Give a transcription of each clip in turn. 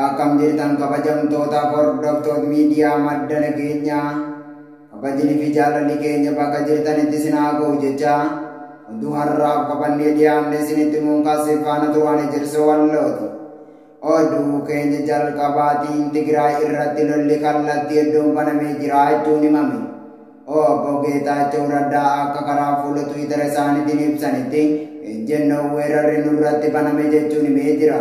Akkam jirtan kabajamtoota hordoftoota miidiyaa madda nageenyaa kabajni fi jaalalli keenya bakka jirtanitti isin haa ga'u jecha oduu har'aaf qabannee dhiyaanne isinitti himuun kaasee faana turaan ejersoo wallooti. Oduu keenya jalqabaatiin Tigraay irratti lolli kallattii hedduun banamee jira jechuun himame. Obbo Geetaachoo Raddaa akka karaa fuula Tiwiitara isaaniitiin ibsanitti ejjennoo weerarri nurratti baname jechuun himee jira.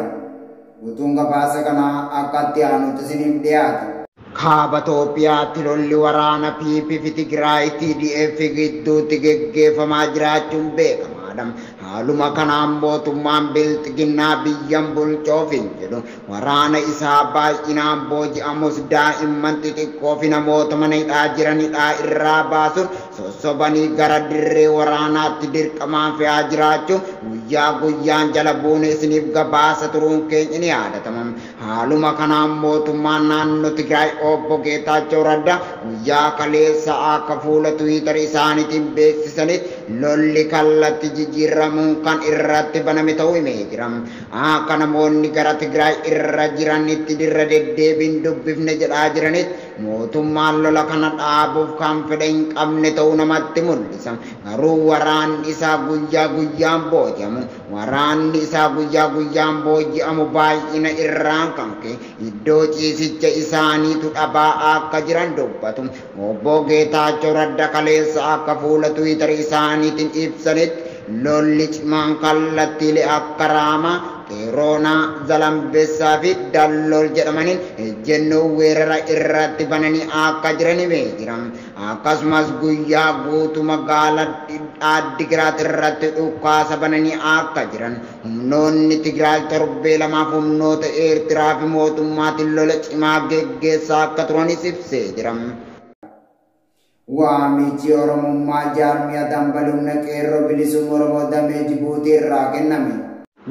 Guutuun gabaasa kanaa akka itti aanutti isiniif dhiyaata. Kaaba Itoophiyaatti lolli waraana PP fi Tigraay TDF gidduutti geggeeffamaa jiraachuun beekamaadha. Haaluma kanaan mootummaan bilxiginnaa biyyan bulchoof hin jedhu waraana isaa baay'inaan booji'amus daa'imman xixiqqoo fi namoota mana hidhaa jiran hidhaa irraa baasuun sossobanii gara dirree waraanaatti dirqamaan fe'aa jiraachuu guyyaa guyyaan jala buune isiniif gabaasa turuun keenya ni yaadatama. Haaluma kanaan mootummaan naannoo Tigraay obbo Geetaachoo Raddaa guyyaa kaleessa akka fuula Tiwiitara isaaniitiin beeksisanitti lolli kallattii jijjiiramuun kan irratti baname ta'uu himee jira. Akka namoonni gara Tigraay irra jiranitti dirra deddeebiin dubbifne jedhaa jiranitti mootummaan lola kana dhaabuuf kan fedha hin qabne ta'uu namatti mul'isa. Garuu waraanni isaa guyyaa guyyaan booji'amu. Waraanni isaa guyyaa guyyaan booji'amu baay'ina irraan kan ka'e iddoo ciisicha isaaniitu dhabaa akka jiran dubbatu. Obbo Geetaachoo Raddaa kaleessa akka fuula Tiwiitara isaaniitiin ibsanitti lolli cimaan kallattiilee akka Raamaa, Qeeroonaa, Zalambessaa fi Dallol jedhamaniin ejjennoo weerara irratti bananii akka jiran himee jira. Akkasumas guyyaa guutuu magaalaa Addigiraat irratti dhukaasa bananii akka jiran humnoonni Tigraay torbee lamaaf humnoota Eertiraa fi mootummaatiin lola cimaa geggeessaa akka turanis ibsee jira. Waamichi Oromummaa jaarmiyaa dambalumna qeerroo bilisummaa Oromoo damee Jibuutii irraa kenname.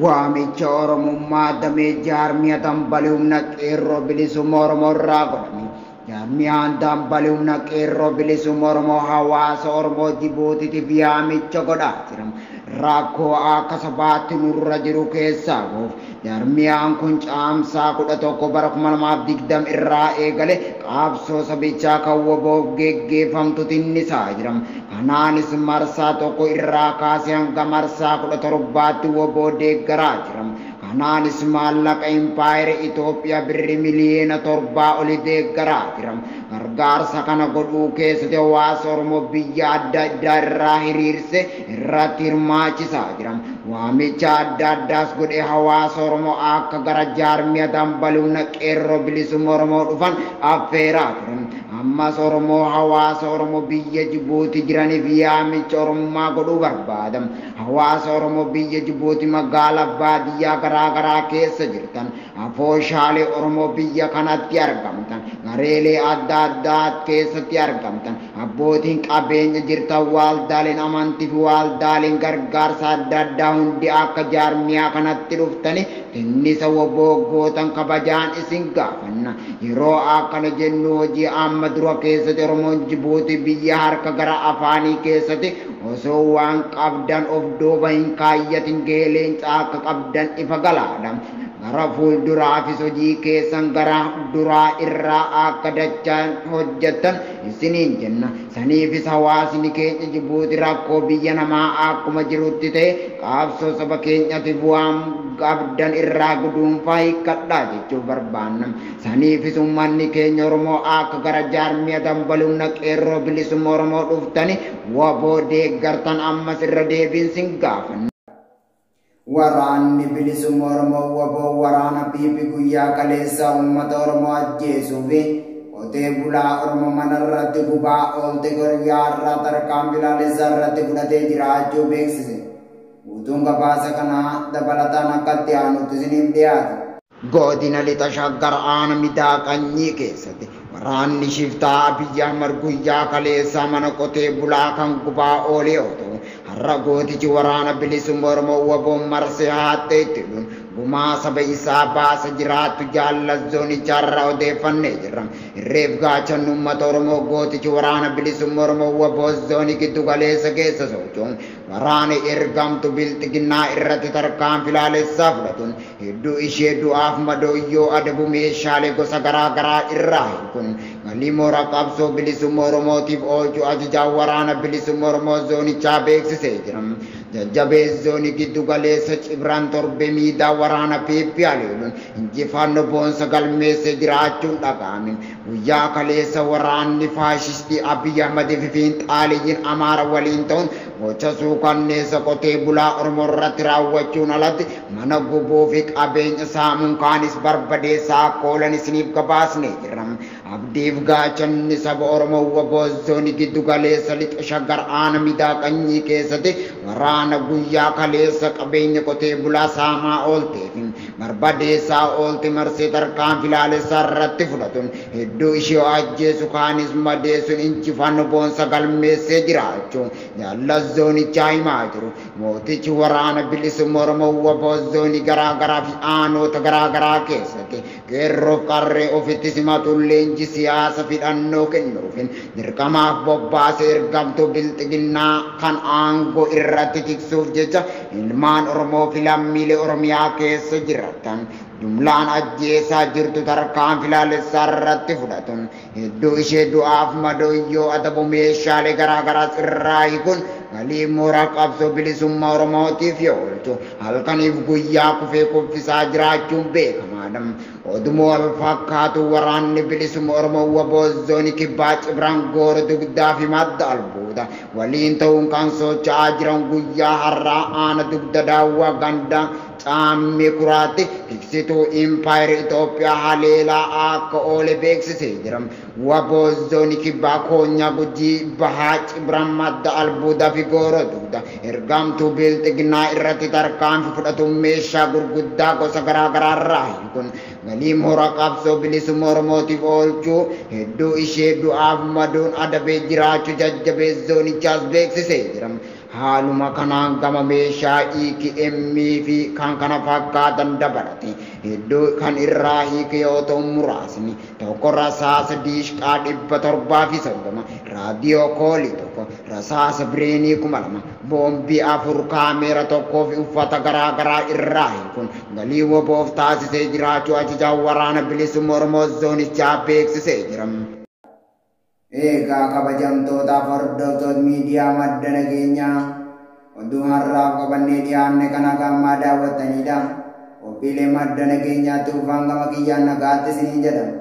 Waamicha Oromummaa damee jaarmiyaa dambalumna qeerroo bilisummaa Oromoo irraa godhame. Jaarmiyaan dambalumna qeerroo bilisummaa Oromoo hawaasa Oromoo Jibuutiitiif yaamicha godhaa jira. Rakkoo akka sabaatti nurra jiru keessaa bahuuf jaarmiyaan kun caamsaa 11 bara 2020 irraa eegale qabsoo sabichaa kan waboof geggeeffamtu tinnisaa jira. Kanaanis marsaa 1 irraa kaasee hanga marsaa 17tti waboo deeggaraa jira. Kanaanis maallaqa impaayera Itoophiyaa birri miliyoona 7 oli deeggaraa jira. Gargaarsa kana godhuu keessatti hawaasa Oromoo biyya adda addaa irraa hiriirse irratti hirmaachisaa jira. Waamicha adda addaas godhee hawaasa Oromoo akka gara jaarmiyaa dambaluuna qeerroo bilisummaa Oromoo dhufan affeeraa ture. Ammas Oromoo hawaasa Oromoo biyya Jibuuti jiraniif yaamicha Oromummaa godhuu barbaada. Hawaasa Oromoo biyya Jibuuti magaalaa baadiyyaa garaa garaa keessa jirtan, afooshaalee Oromoo biyya kanatti argamtan, gareelee adda addaa keessatti argamtan, abbootiin qabeenya jirtan, waaldaaleen amantii fi waaldaaleen gargaarsa adda addaa hundi akka jaarmiyaa kanatti dhuftani tinnisa waboo gootan kabajaan isin gaafanna. Yeroo akkana jennu hojii amma dura keessatti Oromoon Jibuuti biyya harka gara afaanii keessatti osoo waan qabdan of duuba hin kaayyatin gahee leencaa akka qabdan ifa galaadha. Gara fuulduraafis hojii keessan gara duraa irraa akka dachaan hojjettan isiniin jenna. Saniifis hawaasni keenya Jibuuti rakkoo biyya namaa akkuma jirutti ta'e qabsoo saba keenyatiif waan qabdan irraa guduunfaa hiikkadhaa jechuu barbaanna. Saniifis uummanni keenya Oromoo akka gara jaarmiyaa dambalumna qeerroo bilisummaa Oromoo dhuftani waboo deeggartan ammas irra deebiin sin gaafanna. Waraanni bilisummaa Oromoo waboo waraana PP guyyaa kaleessa uummata Oromoo ajjeesuu fi qotee bulaa Oromoo manarratti gubaa oolte guyyaa irraa tarkaanfii laalessaa irratti fudhatee jiraachuu beeksise. Guutuun gabaasa kanaa dabalataan akka itti aanutti isiniif dhiyaata. Godina lixa Shaggar aanaa Midaaqanyii keessatti waraanni shiftaa Abiyyi Ahmad guyyaa kaleessaa mana qotee bulaa kan gubaa oole yoo ta'u, Har'a gootichi waraana bilisummaa Oromoo WBOn marsee haattee itti hidhuun gumaa saba isaa baasa jiraattu jaallat zoonichaarraa odeeffannee jirra. Irreef gaachanni uummata Oromoo gootichi waraana bilisummaa Oromoo WBO zoonii giddu galeessa keessa socho'uun waraana ergamtu bilxiginnaa irratti tarkaanfii laalessaa fudhatuun hedduu ishee du'aaf madooyyoo adabu meeshaalee gosa garaa garaa irraa hiikuun galii mooraa qabsoo bilisummaa Oromootiif oolchuu ajajaa waraana bilisummaa Oromoo zoonichaa beeksisee jira. Jajjabees zoonii giddu galeessa Cibiraan torbee miidaa waraana PP haleeluun injifannoo boonsa galmeessee jiraachuun dhaga'ame. Guyyaa kaleessa waraanni faashistii Abiy Ahmad fi fiinxaaliyyiin Amaara waliin ta'uun gocha suukanneessa qotee bulaa Oromoo irratti raawwachuun alatti mana gubuu fi qabeenya saamuun kaanis barbadeessaa akka oolan isiniif gabaasnee jirra. Abdiif gaachanni saba Oromoo WBO zoonii giddu galeessa lixa Shaggar aana midaa qanyii keessatti waraana guyyaa kaleessa qabeenya qotee bulaa saamaa ooltee fi barbadeessaa oolte marsee tarkaanfii laalessaa irratti fudhatuun hedduu ishee ajjeesu kaanis madeessuun injifannoo boonsa galmeessee jiraachuu jaallat zoonichaa himaa jiru. Mootichi waraana bilisummaa Oromoo WBO zoonii garaa garaa fi aanoota garaa garaa keessatti qeerroof qarree ofitti simatuun leenji siyaasa fidhannoo kennuufin dirqamaaf bobbaasee ergamtuu bilxiginnaa kan aangoo irratti tiksuuf jecha ilmaan Oromoo fi lammiilee Oromiyaa keessa jiraatan jumlaan ajjeesaa jirtu tarkaanfii laalessaa irratti fudhatuun hedduu ishee du'aaf madooyyoo adabu meeshaalee garaa garaas irraa hiikuun galii mooraa qabsoo bilisummaa Oromootiif yoo oolchu halkaniif guyyaa kufee kuffisaa jiraachuun beekamaadha. Oduma wal fakkaatu waraanni bilisummaa Oromoo WBO zoonii kibbaa Cibiraan goora dugdaa fi madda albuuda waliin ta'uun kan socho'aa jiran guyyaa har'aa aana dugda daawwaa ganda caammee kuraatti tiksituu impaayera Itoophiyaa haleelaa akka oole beeksisee jira. WBO zoonii kibbaa koonyaa Gujii bahaa Cibiraan madda albuudaa fi goora dugda ergamtuu bilxiginnaa irratti tarkaanfii fudhatuun meeshaa gurguddaa gosa garaa garaa irraa hiikuun galii mooraa qabsoo bilisummaa Oromootiif oolchuu hedduu ishee du'aaf maduun adabee jiraachuu jajjabees zoonichaas beeksisee jira. Haaluma kanaan gama meeshaa EKM fi kan kana fakkaatan dabalate hedduu kan irraa hiike yoo ta'u muraasni tokko rasaasa diishqaa 730, raadiyoo koolii tokko, rasaasa bireenii 2000, boombii 4, kaameera tokkoo fi uffata garaa garaa irraa hiikuun galii WBOf taasisee jiraachuu ajajaa waraana bilisummaa Oromoo zoonichaa beeksisee jira. Egaa kabajamtootaaf hordoftoota miidiyaa madda nageenyaa oduu har'aaf qabannee dhiyaanne kana gammaa daawwattanidha. Qophiilee madda nageenyaatti ufaan gama kiyyaan nagaatti isiniin jedhama.